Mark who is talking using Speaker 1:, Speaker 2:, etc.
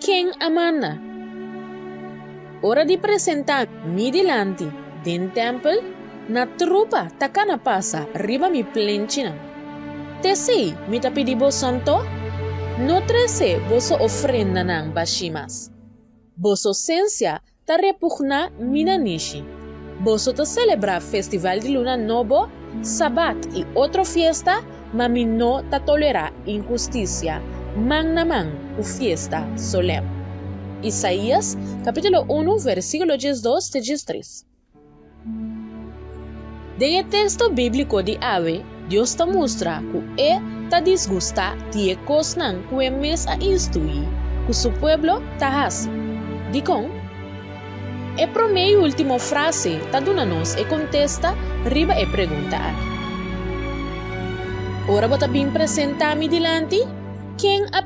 Speaker 1: Ken a manda? Ora di presentá mi dilanti den tèmpel, na trupa ta kana pasa riba mi plenchinan. T'esei mi ta pidi boso anto, no trese boso ofrendanan bashí mas. Boso sensia ta repugná mi nanishi. Boso ta selebrá festival di luna nobo, sabat i otro fiesta, ma mi no ta tolerá inhustisia man na man ku fiesta solèm. Isaías, kapítulo unu, versíkulo 12 te 13. Den e teksto bíbliko di awe, Dios ta mustra ku e ta disgustá di e kosnan ku e mes a instruí ku su pueblo ta hasi. Dikon? E promé i último frase ta duna nos e kontesta riba e pregunta aki. Ora bo ta bin presentá mi dilanti, ken a.